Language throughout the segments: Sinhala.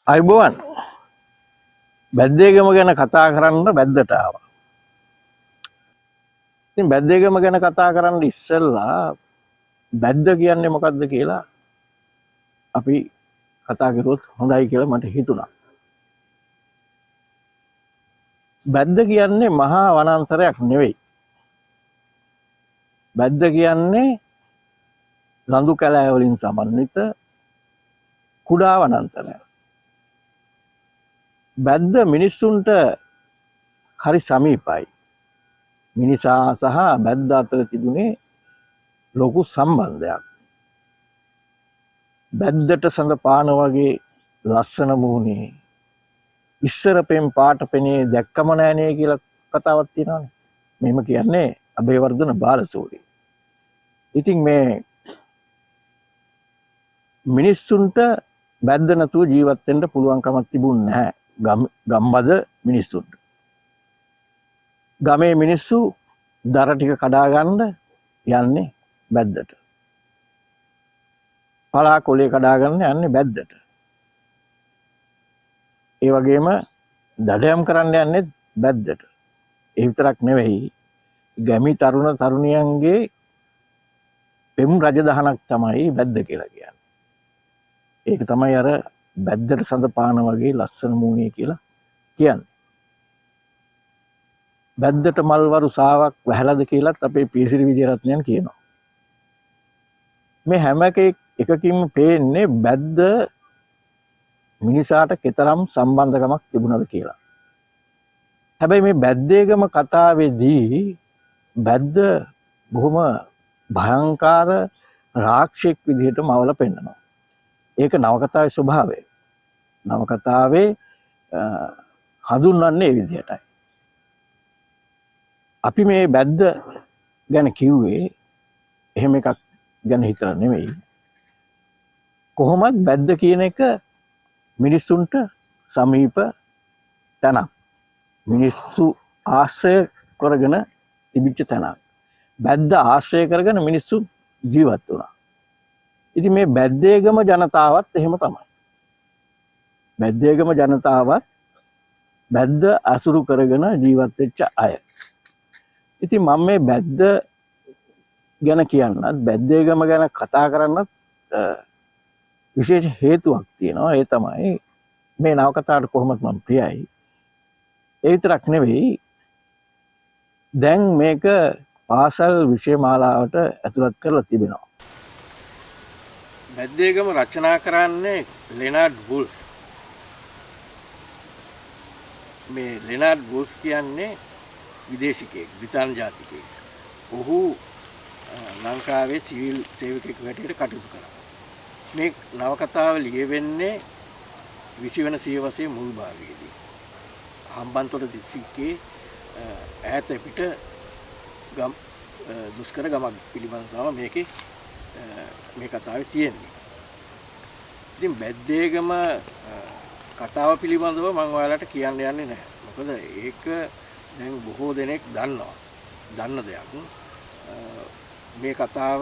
අයිබෝවන් බැද්දේගම ගැන කතා කරන්න බැද්දට ආවා. ඉතින් බැද්දේගම ගැන කතා කරන්න ඉස්සෙල්ලා බැද්ද කියන්නේ මොකද්ද කියලා අපි කතා කරුවොත් හොඳයි කියලා මට හිතුණා. බැද්ද කියන්නේ මහා වනාන්තරයක් නෙවෙයි. බැද්ද කියන්නේ ලඳු කැලෑ වලින් සමන්විත කුඩා වනාන්තරයක්. බැද්ද මිනිස්සුන්ට හරි සමීපයි. මිනිසා සහ බැද්ද අතර තිබුණේ ලොකු සම්බන්ධයක්. බැද්දට සඳ පාන වගේ ලස්සන මුහුණේ ඉස්සර පෙම් පාට පෙනේ දැක්කම නෑනේ කියලා කතාවක් තියෙනවානේ. මෙහෙම කියන්නේ අබේවර්ධන බාලසූරි. ඉතින් මේ මිනිස්සුන්ට බැද්ද නැතුව ජීවත් වෙන්න පුළුවන්කමක් තිබුණ නැහැ. ගම්බද මිනිස්සුන්ට. ගමේ මිනිස්සු දර ටික කඩා ගන්න යන්නේ බැද්දට. පලා කොලේ කඩා ගන්න යන්නේ බැද්දට. ඒ වගේම දඩයම් කරන්න යන්නේ බැද්දට. ඒ විතරක් නෙවෙයි, ගැමි තරුණ තරුණියන්ගේ පෙම් රජදහනක් තමයි බැද්ද කියලා කියන්නේ. ඒක තමයි අර බැද්දට සඳ පාන වගේ ලස්සන මූණේ කියලා කියන්නේ. බැද්දට මල්වරු සාවක් වැහැලද කියලත් අපේ පීසිරි විජයරත්නයන් කියනවා. මේ හැම එකකින්ම පේන්නේ බැද්ද මිනිසාට කෙතරම් සම්බන්ධකමක් තිබුණද කියලා. හැබැයි මේ බැද්දේගම කතාවේදී බැද්ද බොහොම භයංකාර රාක්ෂයෙක් විදිහට මවලා පෙන්නනවා. ඒක නවකතාවේ ස්වභාවය. නවකතාවේ හඳුන්වන්නේ ඒ විදිහටයි. අපි මේ බැද්ද ගැන කිව්වේ එහෙම එකක් ගැන හිතලා නෙවෙයි. කොහොමත් බැද්ද කියන එක මිනිස්සුන්ට සමීප තැනක්. මිනිස්සු ආශ්‍රය කරගෙන තිබිච්ච තැනක්. බැද්ද ආශ්‍රය කරගෙන මිනිස්සු ජීවත් වුණා. ඉතින් මේ බැද්දේගම ජනතාවත් එහෙම තමයි. බැද්දේගම ජනතාවත් බැද්ද අසුරු කරගෙන ජීවත් වෙච්ච අය. ඉතින් මම මේ බැද්ද ගැන කියන්නත් බැද්දේගම ගැන කතා කරන්නත් විශේෂ හේතුවක් තියෙනවා. ඒ තමයි මේ නවකතාවට කොහොමත් මම ප්‍රියයි. ඒ විතරක් නෙවෙයි, දැන් මේක පාසල් විෂය මාලාවට ඇතුළත් කරලා තිබෙනවා. බැද්දේගම රචනා කරන්නේ ලෙනාඩ් වුල්ෆ්. මේ ලෙනාඩ් වුල්ෆ් කියන්නේ විදේශිකයෙක්, බ්‍රිතාන්‍ය ජාතිකයෙක්. ඔහු ලංකාවේ සිවිල් සේවකයෙකු හැටියට කටයුතු කරා. මේ නවකතාව ලියවෙන්නේ 20 වන සියවසේ මුල් භාගයේදී. හම්බන්තොට දිස්ත්‍රික්කයේ ඈත පිට ගම් දුෂ්කර ගමක් පිළිබඳව තමයි මේකේ මේ කතාවේ තියෙන්නේ. ඉතින් බැද්දේගම කතාව පිළිබඳව මම ඔයාලට කියන්න යන්නේ නැහැ. මොකද ඒක දැන් බොහෝ දෙනෙක් දන්නවා. දන්න දෙයක්. මේ කතාව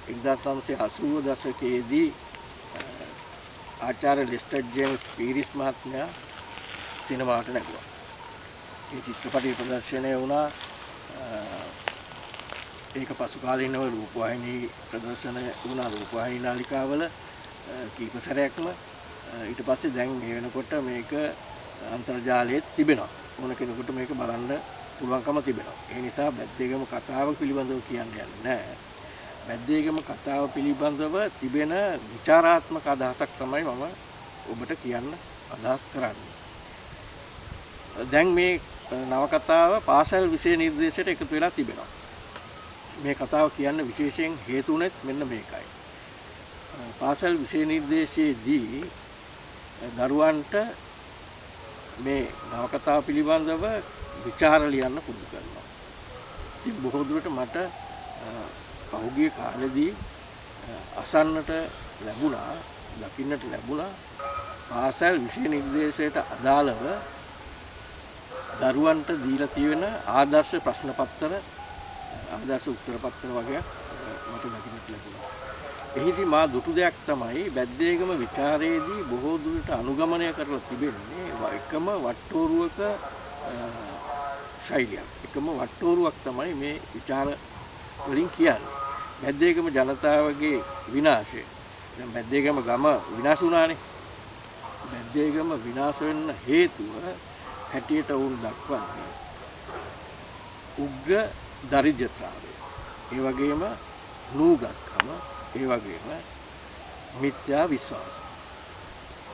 1980 දශකයේදී ආචාර්ය ලෙස්ටර් ජේම්ස් පීරිස් මහත්මයා සිනමාවට නැගුවා. මේ චිත්‍රපටි ප්‍රදර්ශනය වුණා. ඒක පසු කාලීනව රූපවාහිනී ප්‍රදර්ශනය වුණා, රූපවාහිනී නාලිකාවල කීප සැරයක්ම. ඊට පස්සේ දැන් මේ වෙනකොට මේක අන්තර්ජාලයේ තිබෙනවා. ඕන කෙනෙකුට මේක බලන්න පුළුවන්කම තිබෙනවා. ඒ නිසා බැද්දේගම කතාව පිළිබඳව කියන්න යන්නේ නැහැ. බැද්දේගම කතාව පිළිබඳව තිබෙන විචාරාත්මක අදහසක් තමයි මම ඔබට කියන්න අදහස් කරන්නේ. දැන් මේ නවකතාව පාසල් විෂය නිර්දේශයට එකතු වෙලා තිබෙනවා. මේ කතාව කියන්න විශේෂයෙන් හේතු වුණෙත් මෙන්න මේකයි. පාසල් විෂය නිර්දේශයේදී දරුවන්ට මේ නවකතාව පිළිබඳව විචාර ලියන්න පුරුදු කරනවා. ඉතින් බොහෝ දුරට මට පහුගිය කාලෙදී අසන්නට ලැබුණා, දකින්නට ලැබුණා පාසල් විෂය නිර්දේශයට අදාළව දරුවන්ට දීලා තියෙන ආදර්ශ ප්‍රශ්න පත්‍ර, ආදර්ශ උත්තර පත්‍ර වගේක් මට දකින්නට ලැබුණා. එහිදී මා දුටු දෙයක් තමයි බැද්දේගම විචාරයේදී බොහෝ දුරට අනුගමනය කරලා තිබෙන්නේ එකම වට්ටෝරුවක ශෛලියක්. එකම වට්ටෝරුවක් තමයි මේ විචාර වලින් කියන්නේ. බැද්දේගම ජනතාවගේ විනාශය. දැන් බැද්දේගම ගම විනාශ වුණානේ. බැද්දේගම විනාශ වෙන්න හේතුව හැටියට වුන් දක්වන්නේ උග්‍ර දරිද්‍රතාවය. ඒ වගේම නූගත්කම, ඒ වගේම මිත්‍යා විශ්වාස.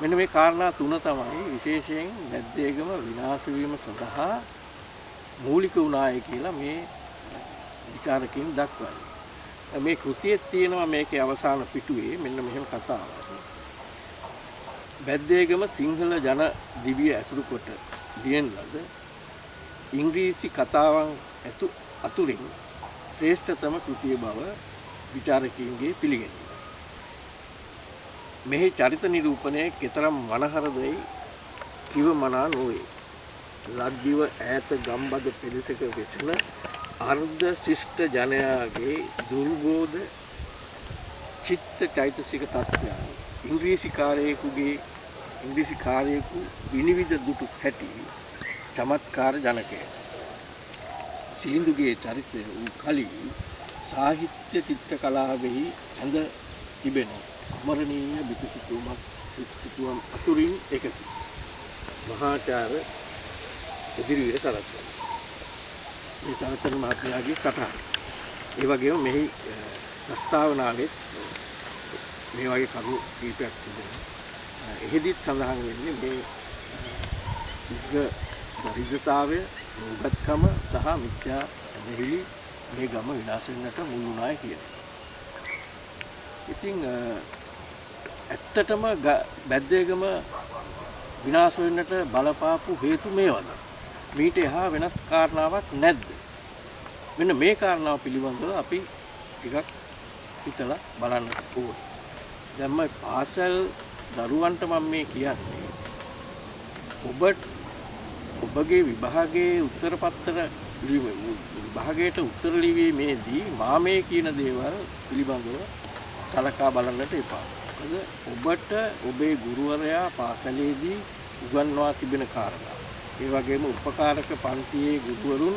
මෙන්න මේ කාරණා තුන තමයි විශේෂයෙන් බැද්දේගම විනාශ වීම සඳහා මූලික වුණාය කියලා මේ විචාරකින් දක්වන්නේ. මේ කෘතියේ තියෙනවා මේකේ අවසාන පිටුවේ මෙන්න මෙහෙම කතාවක්. බැද්දේගම සිංහල ජන දිවිය ඇසුරු කොට ලියන ලද ඉංග්‍රීසි කතාවන් අතුරින් ශ්‍රේෂ්ඨතම කෘතිය බව විචාරකයින්ගේ පිළිගැනීම. මෙහි චරිත නිරූපණය කෙතරම් මනහරදැයි කිව මනා නොවේ. ලක්දිව ඈත ගම්බද පෙදෙසක වෙසෙන අර්ධ ශිෂ්ට ජනයාගේ දුර්බෝධ චිත්ත චෛතසික තත්ත්වයන් ඉංග්‍රීසි කාරයෙකු විනිවිද දුටු සැටි චමත්කාර ජනකය. සිලිඳුගේ චරිතය වූ කලී සාහිත්‍ය චිත්‍ර කලාවෙහි ඇඳ තිබෙන අමරණීය බිතු සිතුවම් අතුරින් එකකි. මහාචාර්ය එදිරිවීර සරත්වන. මේ සරත්වන මහත්මයාගේ කතාව. ඒ වගේම මෙහි ප්‍රස්තාවනාවෙත් මේ වගේ කරුණු කීපයක් තිබෙනවා. එහෙදිත් සඳහන් වෙන්නේ මේ උග්‍ර දරිද්‍රතාවය, නූගත්කම සහ මිත්‍යා ඇදහිලි මේ ගම විනාශ වෙන්නට මුල් වුණාය කියන එක. ඉතින් ඇත්තටම බැද්දේගම විනාශ වෙන්නට බලපාපු හේතු මේවද? මීට එහා වෙනස් කාරණාවක් නැද්ද? මෙන්න මේ කාරණාව පිළිබඳව අපි ටිකක් හිතලා බලන්න ඕනේ. දැන් මම පාසල් දරුවන්ට මම මේ කියන්නේ ඔබගේ විභාගයේ උත්තර පත්‍ර විභාගයට උත්තර ලිවීමේදී මා මේ කියන දේවල් පිළිබඳව සලකා බලන්නට එපා. මොකද ඔබට ඔබේ ගුරුවරයා පාසලේදී උගන්වා තිබෙන කාරණා, ඒ වගේම උපකාරක පන්තියේ ගුරුවරුන්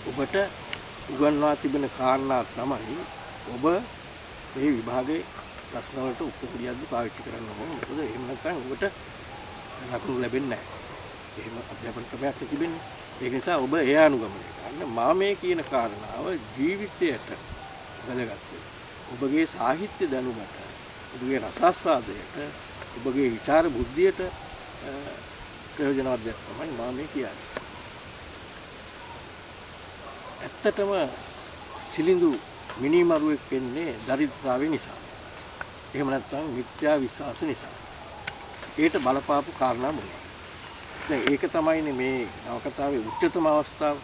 ඔබට උගන්වා තිබෙන කාරණා තමයි ඔබ මේ විභාගයේ ප්‍රශ්න වලට උත්තර ලියද්දී පාවිච්චි කරන්න ඕන. මොකද එහෙම නැත්නම් ඔබට ලකුණු ලැබෙන්නේ නැහැ. එහෙම අධ්‍යාපන ක්‍රමයක් තිබෙන්නේ. ඒක නිසා ඔබ ඒ අනුගමනය කරන්න. මා මේ කියන කාරණාව ජීවිතයට වැදගත් වෙනවා. ඔබගේ සාහිත්‍ය දැනුමට, ඔබගේ රසාස්වාදයට, ඔබගේ විචාර බුද්ධියට ප්‍රයෝජනවත් දෙයක් තමයි මා මේ කියන්නේ. ඇත්තටම සිලිඳු මිනිමරුවෙක් වෙන්නේ දරිද්‍රතාවය නිසා. එහෙම නැත්නම් මිත්‍යා විශ්වාස නිසා. ඒට බලපාපු කාරණා මොනවද? දැන් ඒක තමයිනේ මේ නවකතාවේ උච්චතම අවස්ථාව.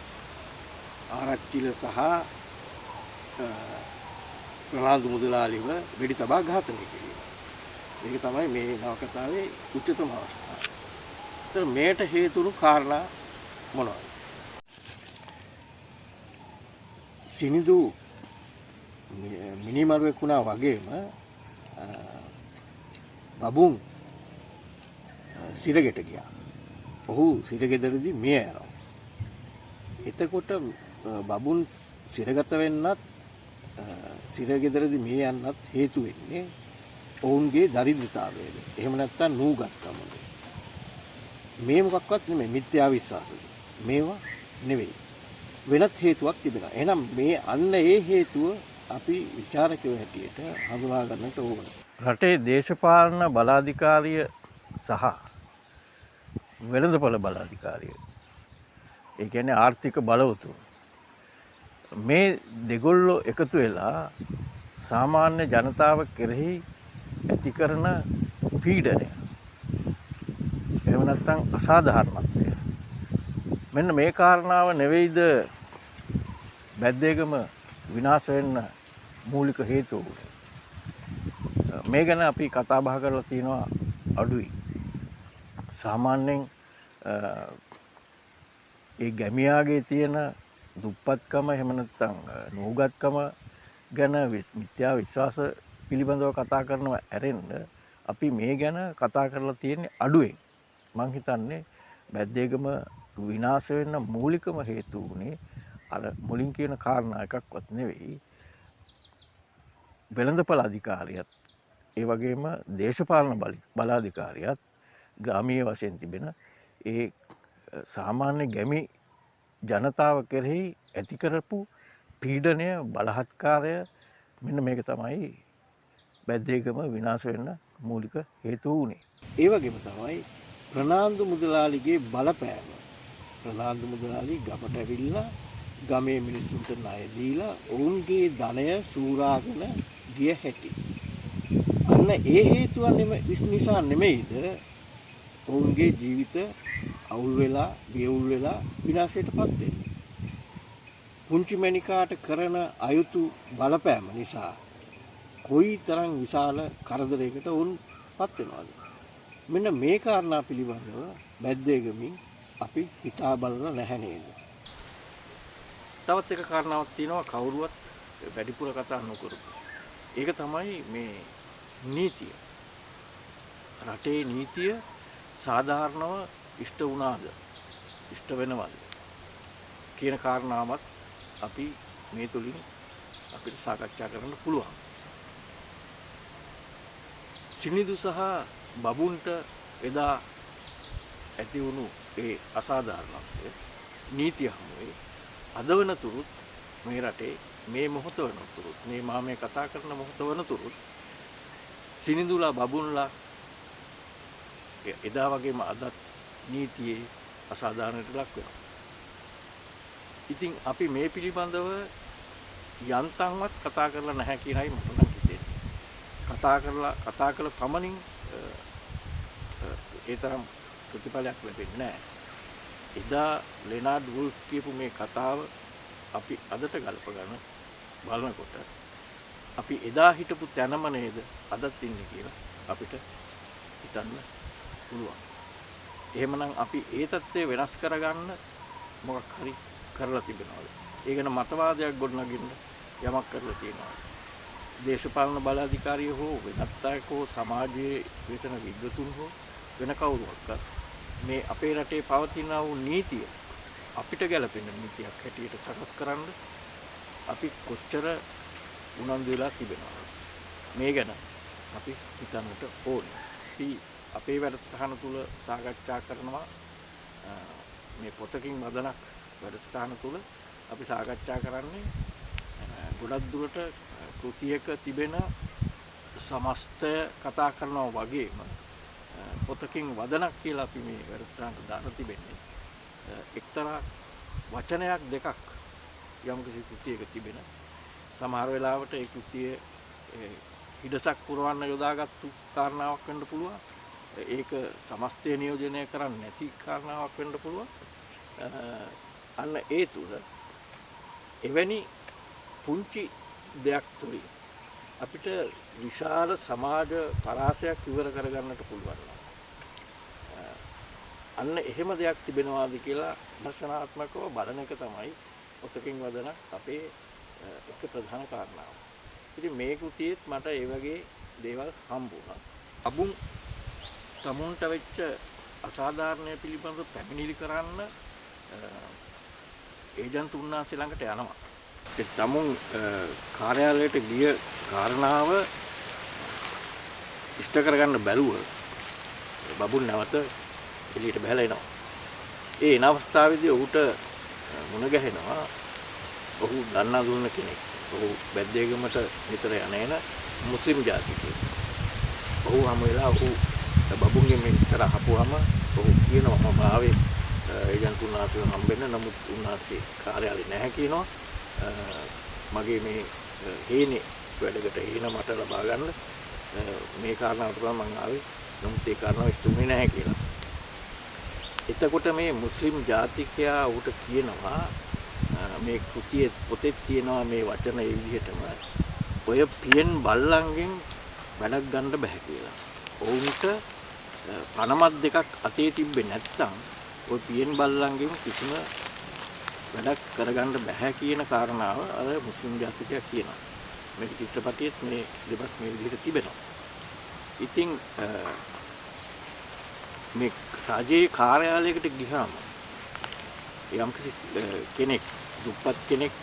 ආරච්චිල සහ ප්‍රනාන්දු මුදලාලිව වෙඩි තබා ඝාතනය කිරීම. මේක තමයි මේ නවකතාවේ උච්චතම අවස්ථාව. ඒතර මේට හේතුණු කාරණා මොනවද? සිනිඳු මිනිමරුවෙක් වුණා වගේම බබුන් සිරගෙට ගියා. ඔහු සිරගෙදරදී මිය යනවා. එතකොට බබුන් සිරගත වෙන්නත් සිරගෙදරදී මිය යන්නත් හේතු වෙන්නේ ඔවුන්ගේ දරිද්‍රතාවයද, එහෙම නැත්නම් නූගත්කමද? මේ මොකක්වත් නෙමෙයි, මිත්‍යා විශ්වාසද මේවා නෙවෙයි, වෙනත් හේතුවක් තිබෙනවා. එහෙනම් මේ අන්න ඒ හේතුව අපි විචාරකයෝ හැටියට හඳුනා ගන්නට ඕන. රටේ දේශපාලන බලාධිකාරිය සහ වෙළඳපොළ බලාධිකාරිය, ඒ කියන්නේ ආර්ථික බලවතුන්, මේ දෙගොල්ලෝ එකතු වෙලා සාමාන්‍ය ජනතාව කෙරෙහි ඇති කරන පීඩනය, එහෙම නැත්නම් අසාධාරණත්වය, මෙන්න මේ කාරණාව නෙවෙයිද බැද්දේගම විනාශ වෙන්න මූලික හේතුව වුණේ? මේ ගැන අපි කතා බහ කරලා තියෙනවා අඩුයි. සාමාන්‍යයෙන් ඒ ගැමියාගේ තියෙන දුප්පත්කම, එහෙම නැත්නම් නූගත්කම ගැන මිත්‍යා විශ්වාස පිළිබඳව කතා කරනවා ඇරෙන්න අපි මේ ගැන කතා කරලා තියෙන්නේ අඩුවෙන්. මං හිතන්නේ බැද්දේගම විනාශ වෙන්න මූලිකම හේතු වුණේ අර මුලින් කියන කාරණා එකක්වත් නෙවෙයි. වෙළඳපළ අධිකාරියත් ඒ වගේම දේශපාලන බලාධිකාරියත් ග්‍රාමීය වශයෙන් තිබෙන ඒ සාමාන්‍ය ගැමි ජනතාව කෙරෙහි ඇති කරපු පීඩනය, බලහත්කාරය, මෙන්න මේක තමයි බැද්දේගම විනාශ වෙන්න මූලික හේතුව වුණේ. ඒ වගේම තමයි ප්‍රනාන්දු මුදලාලිගේ බලපෑම. ප්‍රනාන්දු මුදලාලි ගමට ඇවිල්ලා ගමේ මිනිස්සුන්ට ණය දීලා ඔවුන්ගේ ධනය සූරාගෙන ගිය හැටි. අන්න ඒ හේතුව නිසා නෙමෙයිද ඔවුන්ගේ ජීවිත අවුල් වෙලා, වියවුල් වෙලා විනාශයට පත් වෙන්නේ. පුංචි මැණිකාට කරන අයුතු බලපෑම නිසා කොයි තරම් විශාල කරදරයකට ඔවුන් පත් වෙනවද? මෙන්න මේ කාරණා පිළිබඳව බැද්දේගමින් අපි හිතා බලලා නැහැ නේද? තවත් එක කාරණාවක් තියෙනවා කවුරුවත් වැඩිපුර කතා නොකරපු. ඒක තමයි මේ නීතිය. රටේ නීතිය සාධාරණව ඉෂ්ට වුණාද, ඉෂ්ට වෙනවද කියන කාරණාවත් අපි මේ තුලින් අපිට සාකච්ඡා කරන්න පුළුවන්. සිනිඳු සහ බබුන්ට එදා ඇති වුණු ඒ අසාධාරණත්වය නීතිය හමුවේ අද වනතුරුත් මේ රටේ මේ මොහොත වනතුරුත් මේ මා මේ කතා කරන මොහොත වනතුරුත් සිනිඳුලා බබුන්ලා එදා වගේම අදත් නීතියේ අසාධාරණයට ලක් වෙනවා. ඉතින් අපි මේ පිළිබඳව යන්තම්වත් කතා කරලා නැහැ කියනයි මට නම් හිතෙන්නේ. කතා කළ පමණින් ඒ තරම් ප්‍රතිඵලයක් ලැබෙන්නේ නැහැ. එදා ලෙනාඩ් වුල්ෆ් කියපු මේ කතාව අපි අදට ගලප ගන්න බලනකොට අපි එදා හිටපු තැනම නේද අදත් ඉන්නේ කියලා අපිට හිතන්න පුළුවන්. එහෙමනම් අපි ඒ තත්ත්වය වෙනස් කරගන්න මොකක් හරි කරලා තිබෙනවද? ඒ ගැන මතවාදයක් ගොඩනගින්න යමක් කරලා තියෙනවද? දේශපාලන බලාධිකාරිය හෝ වෙනත් අයෙක් හෝ සමාජයේ වෙසෙන විද්වතුන් හෝ වෙන කවුරුවක්වත් මේ අපේ රටේ පවතින වූ නීතිය අපිට ගැලපෙන නීතියක් හැටියට සකස් කරන්න අපි කොච්චර උනන්දු වෙලා තිබෙනවද? මේ ගැන අපි හිතන්නට ඕනේ. අපි අපේ වැඩසටහන තුල සාකච්ඡා කරනවා මේ පොතකින් වදනක් වැඩසටහන තුල අපි සාකච්ඡා කරන්නේ ගොඩක් දුරට කෘතියක තිබෙන සමස්තය කතා කරනවා වගේම පොතකින් වදනක් කියලා අපි මේ වැඩසටහනට දාලා තිබෙන්නේ එක්තරා වචනයක් දෙකක් යම්කිසි කෘතියක තිබෙන සමහර වෙලාවට ඒ කෘතිය හිඩසක් පුරවන්න යොදාගත්තු කාරණාවක් වෙන්න පුළුවන්. ඒක සමස්තය නියෝජනය කරන්නේ නැති කාරණාවක් වෙන්න පුළුවන්. අන්න ඒ තුල එවැනි පුංචි දෙයක් තුලින් අපිට විශාල සමාජ පරාසයක් ඉවර කරගන්නට පුළුවන්. අන්න එහෙම දෙයක් තිබෙනවාද කියලා විමර්ශනාත්මකව බලන එක තමයි පොතකින් වදනක් අපේ එක ප්‍රධාන කාරණාව. ඉතින් මේ කෘතියේත් මට ඒ වගේ දේවල් හම්බ වුණා. අබුන් තමුන්ට වෙච්ච අසාධාරණය පිළිබඳව පැමිණිලි කරන්න ඒජන්ත උන්වහන්සේ ළඟට යනවා. ඒ තමුන් කාර්යාලයට ගිය කාරණාව ඉෂ්ට කරගන්න බැරුව බබුන් නැවත එළියට බහලා එනවා. ඒ එන අවස්ථාවේදී ඔහුට මුණ ගැහෙනවා ඔහු දන්නා දුන්න කෙනෙක්. ඔහු බැද්දේගමට නිතර යන එන මුස්ලිම් ජාතිකයෙක්. ඔහු හමු වෙලා ඔහු බබුන්ගේ මේ විස්තර අහපුවාම ඔහු කියනවා මම ආවේ ඒජන්ත උන්වහන්සේව හම්බෙන්න, නමුත් උන්වහන්සේ කාර්යාලේ නැහැ කියනවා. මගේ මේ හේනේ වැඩකට හේන මට ලබා ගන්න මේ කාරණාවට තමයි මං ආවේ. නමුත් ඒ කාරණාව ඉෂ්ට වුණේ නැහැ කියලා. එතකොට මේ මුස්ලිම් ජාතිකයා ඔහුට කියනවා මේ කෘතියේ පොතේ තියෙනවා මේ වචන ඒ විදිහටම ඔය පියෙන් බල්ලන්ගෙන් වැඩක් ගන්න බෑ කියලා. ඔවුන්ට පණමත් දෙකක් අතේ තිබ්බේ නැත්නම් ඔය පියෙන් බල්ලන්ගෙන් කිසිම වැඩක් කරගන්න බෑ කියන කාරණාව අර මුස්ලිම් ජාතිකයා කියනවා. මේක චිත්‍රපටියෙත් මේ දෙබස් මේ විදිහට තිබෙනවා. ඉතින් මේ රජයේ කාර්යාලයකට ගියාම යම්කිසි කෙනෙක්, දුප්පත් කෙනෙක්,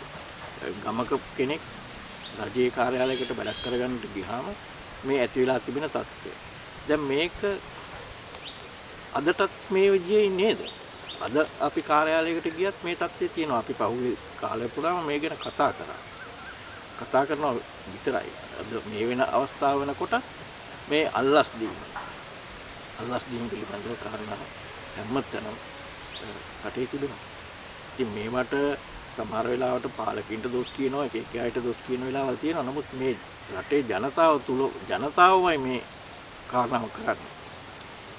ගමක කෙනෙක් රජයේ කාර්යාලයකට වැඩක් කරගන්නට ගියාම මේ ඇති වෙලා තිබෙන තත්ත්වය. දැන් මේක අදටත් මේ විදිහේ නේද? අද අපි කාර්යාලයකට ගියත් මේ තත්ත්වය තියෙනවා. අපි පහුගිය කාලය පුරාම මේ ගැන කතා කරා. කතා කරනවා විතරයි. අද මේ වෙන අවස්ථාව වෙනකොට මේ අල්ලස් දීම. අල්ලස් දීම පිළිබඳව කාරණා හැමතැනම රටේ තිබෙනවා. ඉතින් මේවට සමහර වෙලාවට පාලකින්ට දොස් කියනවා, එක එක අයට දොස් කියන වෙලාවල් තියෙනවා. නමුත් මේ රටේ ජනතාව තුල ජනතාවමයි මේ කාරණාව කරන්නේ.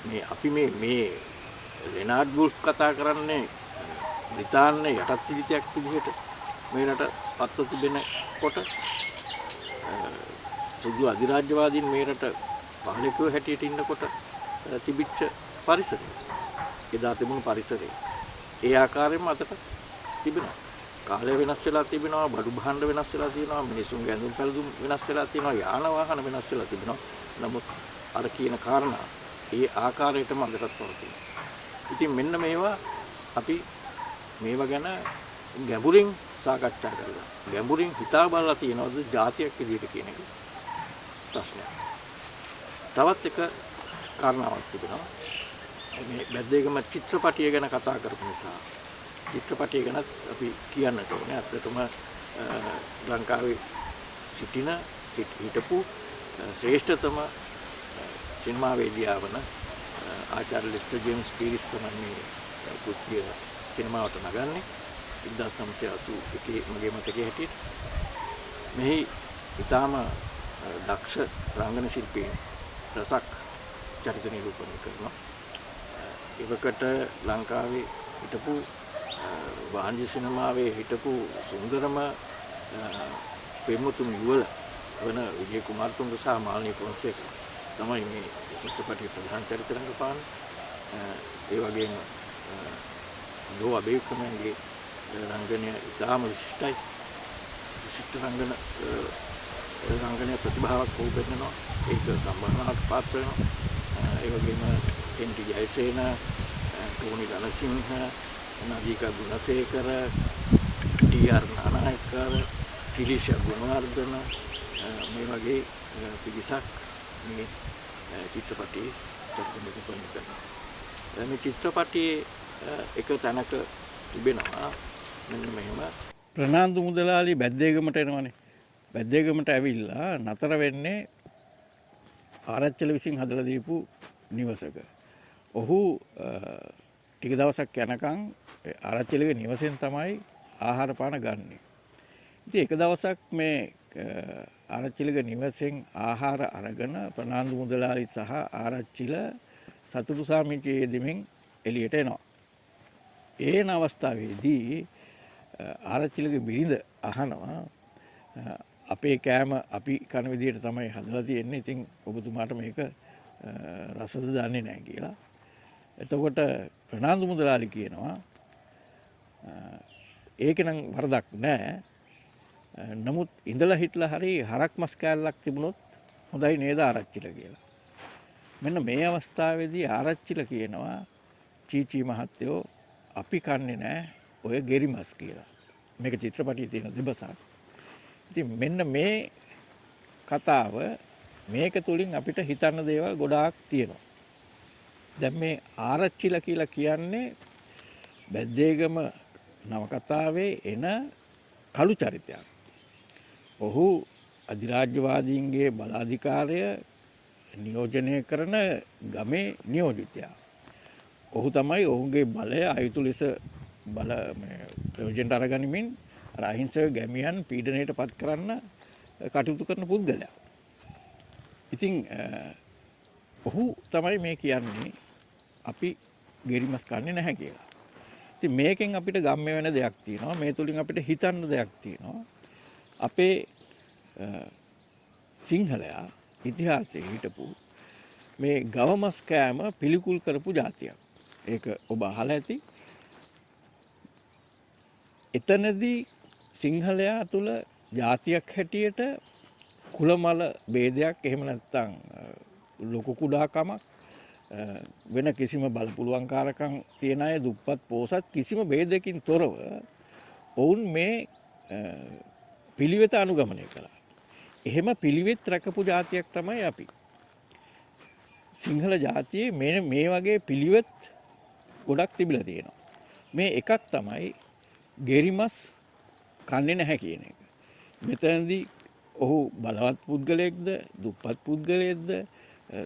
මේ අපි මේ මේ ලෙනාඩ් වුල්ෆ් කතා කරන්නේ බ්‍රිතාන්‍ය යටත් විජිතයක් විදිහට මේ රට පත්ව තිබෙන කොට සුදු අධිරාජ්‍යවාදීන් මේ රට පාලකයෝ හැටියට ඉන්නකොට තිබිච්ච පරිසරය. එදා තිබුණු පරිසරය. ඒ ආකාරයෙන්ම අදට තිබෙනවා. කාලය වෙනස් වෙලා තිබෙනවා, බඩු භාණ්ඩ වෙනස් වෙලා තියෙනවා, මිනිසුන්ගේ ඇඳුම් පැළඳුම් වෙනස් වෙලා තියෙනවා, යාන වාහන වෙනස් වෙලා තිබෙනවා. නමුත් අර කියන කාරණා ඒ ආකාරයටම අදටත් පවතිනවා. ඉතින් මෙන්න මේවා අපි මේවා ගැන ගැඹුරින් සාකච්ඡා කරලා ගැඹුරින් හිතා බලලා තියෙනවද ජාතියක් විදිහට කියන එක ප්‍රශ්නයක්. තවත් එක කාරණාවක් තිබෙනවා. මේ බැද්දේගම චිත්‍රපටිය ගැන කතා කරපු නිසා චිත්‍රපටිය ගැනත් අපි කියන්නට ඕනේ. ඇත්තටම ලංකාවේ සිටින හිටපු ශ්‍රේෂ්ඨතම සිනමා වේදිකාව වන ආචාර්ය ලෙස්ටර් ජේම්ස් පීරිස් තමයි මේ කෘතිය සිනමාවට නගන්නේ 1981 මගේ මතකයේ හැටියට. මෙහි ඉතාම දක්ෂ රංගන ශිල්පීන් රසක් චරිත නිරූපණය කරනවා. එවකට ලංකාවේ හිටපු වාණිජ සිනමාවේ හිටපු සුන්දරම පෙම්වතුන් යුවළ වන විජය කුමාරතුංග සහ මාලිනී ෆොන්සේකා තමයි මේ චිත්‍රපටයේ ප්‍රධාන චරිත රඟපාන්නේ. ඒ වගේම දෝ අබේක්‍රමයන්ගේ රංගනය ඉතාම විශිෂ්ටයි. විශිෂ්ට රංගනය ප්‍රතිභාවක් ඔහු පෙන්නනවා. ඒක සම්මානකට පාත්‍ර වෙනවා. ඒ වගේම N T Jayasena, Tony Ranasinghe, Nadeeka Gunasekara, T R Nanayakkara, Tilisha Gunawardena මේ වගේ පිරිසක් මේ චිත්‍රපටයේ චරිත නිරූපණය කරනවා. මේ චිත්‍රපටයේ එක තැනක තිබෙනවා මෙන්න මෙහෙම. ප්‍රනාන්දු මුදලාලි බැද්දේගමට එනවනේ. බැද්දේගමට ඇවිල්ලා නතර වෙන්නේ ආරච්චල විසින් හදලා දීපු නිවසක. ඔහු ටික දවසක් යනකම් ආරච්චලගේ නිවසෙන් තමයි ආහාර පාන ගන්නෙ. ඉතින් එක දවසක් මේ ආරච්චිලගේ නිවසෙන් ආහාර අරගෙන ප්‍රනාන්දු මුදලාලි සහ ආරච්චිල සතුටු සාමිචියේ යෙදෙමින් එළියට එනවා. ඒන අවස්ථාවේදී ආරච්චිලගේ බිරිඳ අහනවා අපේ කෑම අපි කන විදියට තමයි හදලා තියෙන්නේ. ඉතින් ඔබතුමාට මේක රසද දන්නේ නැහැ කියලා. එතකොට ප්‍රනාන්දු මුදලාලි කියනවා ඒක නම් වරදක් නෑ. නමුත් ඉඳලා හිටලා හරි හරක් මස් කෑල්ලක් තිබුණොත් හොඳයි නේද ආරච්චිල කියලා. මෙන්න මේ අවස්ථාවේදී ආරච්චිල කියනවා චීචී මහත්තයෝ අපි කන්නේ නෑ ඔය ගෙරි මස් කියලා. මේක චිත්‍රපටියේ තියෙන දෙබසක්. ඉතින් මෙන්න මේ කතාව මේක තුලින් අපිට හිතන්න දේවල් ගොඩාක් තියෙනවා. දැන් මේ ආරච්චිල කියලා කියන්නේ බැද්දේගම නවකතාවේ එන කළු චරිතයක්. ඔහු අධිරාජ්‍යවාදීන්ගේ බලාධිකාරය නියෝජනය කරන ගමේ නියෝජිතයා. ඔහු තමයි ඔහුගේ බලය අයුතු ලෙස බල ප්‍රයෝජනට අරගනිමින් අර අහිංසක ගැමියන් පීඩනයට පත් කරන්න කටයුතු කරන පුද්ගලයා. ඉතින් ඔහු තමයි මේ කියන්නේ අපි ගෙරිමස් කන්නේ නැහැ කියලා. ඉතින් මේකෙන් අපිට ගම්ම්‍ය වෙන දෙයක් තියෙනවා. මේ තුලින් අපිට හිතන්න දෙයක් තියෙනවා. අපේ සිංහලයා ඉතිහාසයේ හිටපු මේ ගවමස් කෑම පිළිකුල් කරපු ජාතියක්. ඒක ඔබ අහලා ඇති. එතනදී සිංහලයා තුළ ජාතියක් හැටියට කුලමල භේදයක් එහෙම නැත්නම් ලොකු කුඩාකමක් වෙන කිසිම බලපුලුවන්කාරකම් තියෙන අය දුප්පත් පෝසත් කිසිම භේදයකින් තොරව ඔවුන් මේ පිළිවෙත අනුගමනය කළා. එහෙම පිළිවෙත් රැකපු ජාතියක් තමයි අපි. සිංහල ජාතියේ මේ වගේ පිළිවෙත් ගොඩක් තිබිලා තියෙනවා. මේ එකක් තමයි ගෙරිමස් කන්නේ නැහැ කියන එක. මෙතනදී ඔහු බලවත් පුද්ගලයෙක්ද දුප්පත් පුද්ගලයෙක්ද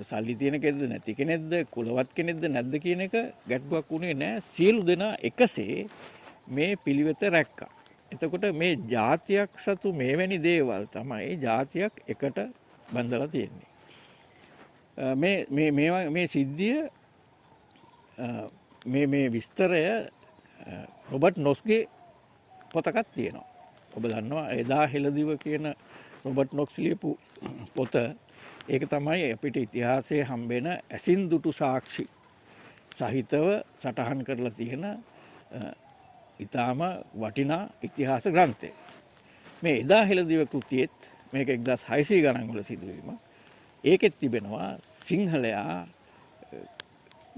සල්ලි තියෙන කෙනෙක්ද නැති කෙනෙක්ද කුලවත් කෙනෙක්ද නැද්ද කියන එක ගැටලුවක් වුණේ නෑ. සියලු දෙනා එකසේ මේ පිළිවෙත රැක්කා. එතකොට මේ ජාතියක් සතු මෙවැනි දේවල් තමයි ජාතියක් එකට බඳලා තියෙන්නේ. මේ මේ මේ මේ සිද්ධිය මේ මේ විස්තරය රොබර්ට් නොක්ස්ගේ පොතකත් තියෙනවා. ඔබ දන්නවා එදා හෙළදිව කියන රොබර්ට් නොක්ස් ලියපු පොත. ඒක තමයි අපිට ඉතිහාසයේ හම්බෙන ඇසින් දුටු සාක්ෂි සහිතව සටහන් කරලා තියෙන ඉතාම වටිනා ඉතිහාස ග්‍රන්ථය. මේ එදා හෙළදිව කෘතියෙත් මේක 1600 ගණන් වල සිදුවීම. ඒකෙත් තිබෙනවා සිංහලයා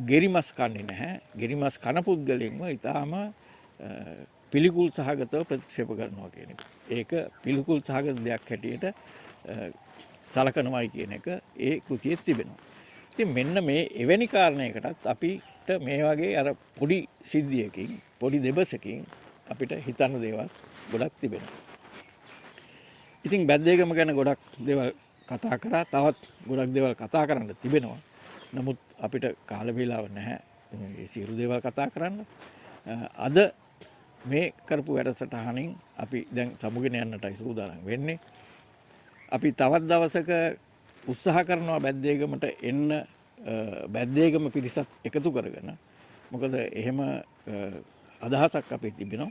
ගෙරිමස් කන්නේ නැහැ. ගෙරිමස් කන පුද්ගලයන්ව ඉතාම පිළිකුල් සහගතව ප්‍රතික්ෂේප කරනවා කියන එක. ඒක පිළිකුල් සහගත දෙයක් හැටියට සලකනවායි කියන එක ඒ කෘතියෙත් තිබෙනවා. ඉතින් මෙන්න මේ එවැනි කාරණයකටත් අපිට මේ වගේ අර පොඩි සිද්ධියකින් පොඩි දෙබසකින් අපිට හිතන්න දේවල් ගොඩක් තිබෙනවා. ඉතින් බැද්දේගම ගැන ගොඩක් දේවල් කතා කරා. තවත් ගොඩක් දේවල් කතා කරන්න තිබෙනවා. නමුත් අපිට කාල වේලාව නැහැ මේ සියලු දේවල් කතා කරන්න. අද මේ කරපු වැඩසටහනින් අපි දැන් සමුගෙන යන්නටයි සූදානම් වෙන්නේ. අපි තවත් දවසක උත්සාහ කරනවා බැද්දේගමට එන්න බැද්දේගම පිරිසත් එකතු කරගෙන. මොකද එහෙම අදහසක් අපේ තිබෙනවා.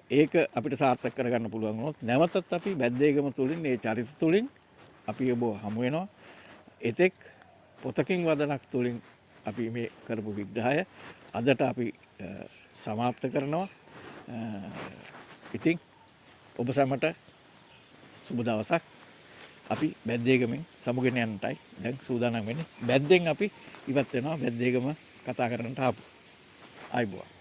ඒක අපිට සාර්ථක කරගන්න පුළුවන් වුණොත් නැවතත් අපි බැද්දේගම තුලින් මේ චරිත තුලින් අපි ඔබ හමු වෙනවා. එතෙක් පොතකින් වදනක් තුලින් අපි මේ කරපු විග්‍රහය අදට අපි සමාප්ත කරනවා. ඉතින් ඔබ සැමට සුබ දවසක්. අපි බැද්දේගමෙන් සමුගෙන යන්නටයි දැන් සූදානම් වෙන්නේ. බැද්දෙන් අපි ඉවත් වෙනවා. බැද්දේගම කතා කරන්නට ආපු. ආයිබෝවන්.